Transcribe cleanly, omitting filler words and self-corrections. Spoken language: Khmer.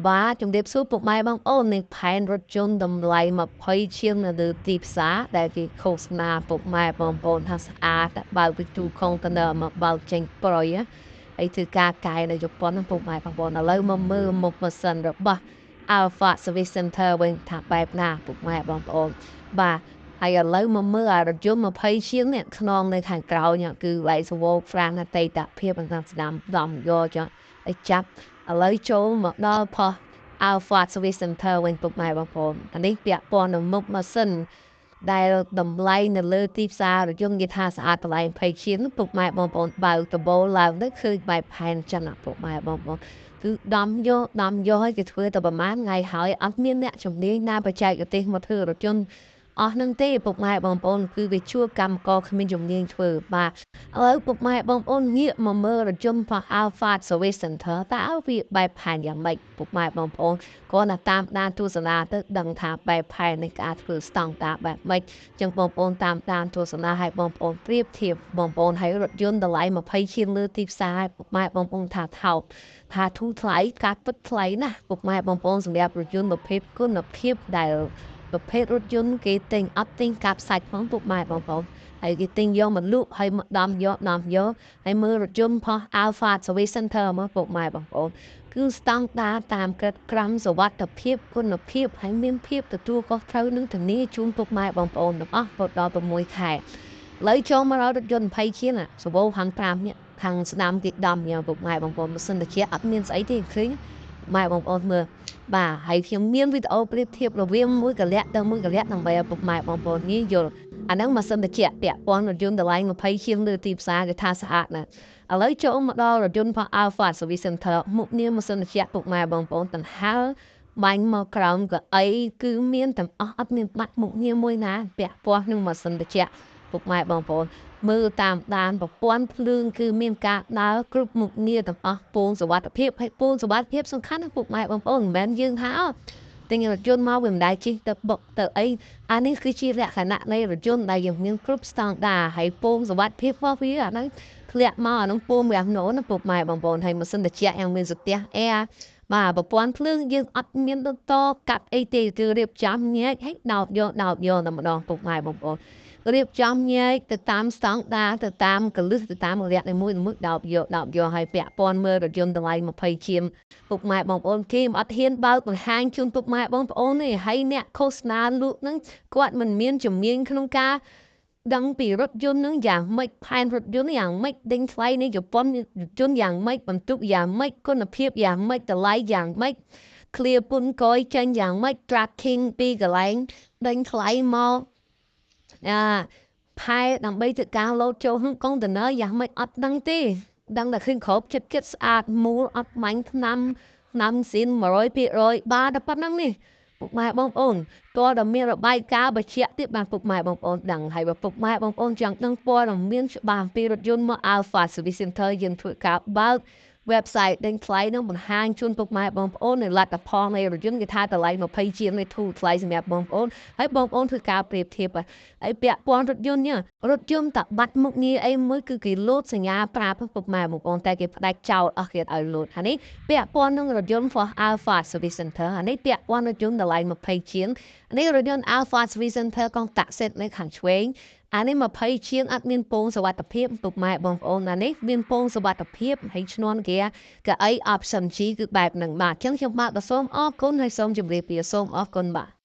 បាទជំរាបសួរពុកម៉ែបងប្អូននឹងផែនរថយន្តតម្លៃ20ជាងនៅលើទីផ្សារដែលគេឃោសនាពុកម៉ែបងប្អូនថាស្អាតបើកពីទូកុងតឺន័រមកបើកចេញប្រុយហើយធ្វើការកែនៅជប៉ុនពុកម៉ែបងប្អូនឥឡូវមកមើលមុខម៉ាស៊ីនរបស់ Alpha Service Center វិញថាបែបណាពុកម៉ែបងប្អូនបាទហើយឥឡូវមកមើលអារថយន្ត20ជាងនេះខ្នងនៅខាងក្រោយគឺឡៃសវោហ្វ្រាំងតេតភាពតាមស្ដាំដំយកចុះឲ្យចាប់ឥឡូវចូលមកដល់ផុស Alpha Service Center វិញពុកម៉ែបងប្អូនអានេះពាក់ព័ន្ធនឹងមុខម៉ាស៊ីនដែលតម្លៃនៅលើទីផ្សាររថយន្តគេថាស្អាតតម្លៃ20ជាងពុកម៉ែបងប្អូនបើកដំបូលឡើងទៅឃើញបែបផែនចឹងណាពុកម៉ែបងប្អូនគឺដំយកដំយកឲ្យគេធ្វើតែប្រហែលថ្ងៃហើយអត់មានអ្នកជំនាញណាបច្ចេកទេសមកធ្វើរថយន្តអស់នឹងទេពុកម៉ែបងប្អូនគឺវាជួកម្មករគ្មានជំនាញធ្វើបាទឥឡូវពុកម៉ែបងប្អូនងាកមកមើលរថយន្តរបស់ Alpha Service Center តើវាបែបផែនយ៉ាងម៉េចពុកម៉ែបងប្អូនគ្រាន់តែតាមដានទស្សនាទៅដឹងថាបែបផែននៃការធ្វើស្តង់ដារបែបម៉េចចឹងបងប្អូនតាមដានទស្សនាឲ្យបងប្អូនប្រៀបធៀបបងប្អូនឲ្យរថយន្តតម្លៃ20ជាងលើទីផ្សារពុកម៉ែបងប្អូនថាថោកថាធូរថ្លៃការពិតថ្លៃណាស់ពុកម៉ែបងប្អូនសម្រាប់រថយន្តប្រភេទគុណភាពដែលប្រភេទរថយន្តគេទិញអត់ទិញកាប់សាច់ផងពុកម៉ែបងប្អូនហើយគេទិញយកមកលក់ហើយមកដំយកដំយកហើយមើលរថយន្តផុស Alpha Service Center មកពុកម៉ែបងប្អូនគឺស្តង់ដារតាមក្រិតក្រមសុវត្ថិភាពគុណភាពហើយមានភាពទទួលខុសត្រូវនិងធានាជូនពុកម៉ែបងប្អូនទាំងអស់រហូតដល់6ខែឥឡូវចូលមកដល់រថយន្ត20ជាងសវោខាង5នេះខាងស្ដាំគេដំញ៉ាំពុកម៉ែបងប្អូនម៉ាស៊ីនត្រជាក់អត់មានស្អីទេឃើញម៉ែបងប្អូនមើលបាទហើយខ្ញុំមានវីដេអូប្រៀបធៀបរវាងមួយកលៈទៅមួយកលៈដើម្បីឲ្យពុកម៉ែបងប្អូនងាយយល់អាហ្នឹងម៉ាស៊ីនត្រជាក់ពាក់ព័ន្ធរថយន្តតម្លៃ20ជាងលើទីផ្សារគេថាស្អាតណាស់ឥឡូវចូលមកដល់រថយន្តរបស់ Alpha Service Center មុខងារម៉ាស៊ីនត្រជាក់ពុកម៉ែបងប្អូនដង្ហើបាញ់មកក្រោមកៅអីគឺមានទាំងអស់អត់មានបាត់មុខងារមួយណាពាក់ព័ន្ធនឹងម៉ាស៊ីនត្រជាក់ពុកម៉ែបងប្អូនមើលតាមដានប្រព័ន្ធភ្លើងគឺមានការដើរគ្រប់មុខងារទាំងអស់ពងសុវត្ថិភាពហើយពងសុវត្ថិភាពសំខាន់ណាស់ពុកម៉ែបងប្អូនមិនមែនយើងថាទិញរថយន្តមកវាមិនដែលជិះទៅបុកទៅអីអានេះគឺជាលក្ខណៈនៃរថយន្តដែលយើងមានគ្រប់ស្តង់ដារហើយពងសុវត្ថិភាពរបស់វាអាហ្នឹងធ្លាក់មកអាហ្នឹងពងវាណូណាពុកម៉ែបងប្អូនហើយម៉ាស៊ីនត្រជាក់យ៉ាងមានសទះអែបាទប្រព័ន្ធភ្លើងយើងអត់មានតកាត់អីទេគឺរៀបចំញែកហើយដោតយកដោតយកតែម្ដងពុកម៉ែបងប្អូនរៀបចំញែកទៅតាមស្តង់ដារទៅតាមកលឹះទៅតាមរយៈនីមួយៗដោតយកដោតយកឲ្យពាក់ព័ន្ធមើលរថយន្តតម្លៃ20ជាងពុកម៉ែបងប្អូនគេអត់ហ៊ានបើកបង្ហាញជូនពុកម៉ែបងប្អូនទេហើយអ្នកឃោសនាលក់ហ្នឹងគាត់មិនមានជំនាញក្នុងការដឹងពីរថយន្តនឹងយ៉ាងម៉េចផែនរថយន្តយ៉ាងម៉េចដេញថ្លៃនៅជប៉ុនរថយន្តយ៉ាងម៉េចបន្ទុកយ៉ាងម៉េចគុណភាពយ៉ាងម៉េចតម្លៃយ៉ាងម៉េចឃ្លាពុនកយចេញយ៉ាងម៉េច tracking ពីកន្លែងដេញថ្លៃមកអាផែដើម្បីធ្វើការលោតចូលក្នុងកុងតឺន័រយ៉ាងម៉េចអត់ដឹងទេដឹងតែឃើញក្របចិត្តចិត្តស្អាតមូលអត់បាញ់ថ្នាំថ្នាំស៊ីន100%បាទតែប៉ុណ្្នឹងនេះពុកម៉ែបងប្អូនតើតែមានរបាយការណ៍បញ្ជាក់ទៀតបានពុកម៉ែបងប្អូនដឹងហើយបើពុកម៉ែបងប្អូនចង់ដឹងព័ត៌មានច្បាស់អំពីរថយន្តមក Alpha Service Center យើងធ្វើការបើក website ដេញថ្លៃនឹងបង្ហាញជូនពុកម៉ែបងប្អូននៅលទ្ធផលនៃរថយន្តគេថាតម្លៃ20ជាងនេះធូរថ្លៃសម្រាប់បងប្អូនហើយបងប្អូនធ្វើការប្រៀបធៀបហើយពាក់ព័ន្ធរថយន្តនេះរថយន្តតាបាត់មុខងារអីមួយគឺគេលោតសញ្ញាប្រាប់ពុកម៉ែបងប្អូនតែគេផ្ដាច់ចោលអស់គេឲ្យលោតអានេះពាក់ព័ន្ធនឹងរថយន្ត for Alpha Service Center អានេះពាក់ព័ន្ធរថយន្តតម្លៃ20ជាងនេះរថយន្ត Alpha Service Center កងតាក់សេតនៅខាងឆ្វេងអានេះ20ជាងអត់មានពងសុវត្ថិភាពពុកម៉ែបងប្អូនអានេះមានពងសុវត្ថិភាពហើយឈ្នន់គេកៅអី option G គឺបែបហ្នឹងបាទអញ្ចឹងខ្ញុំបាទក៏សូមអរគុណហើយសូមជម្រាបលាសូមអរគុណបាទ។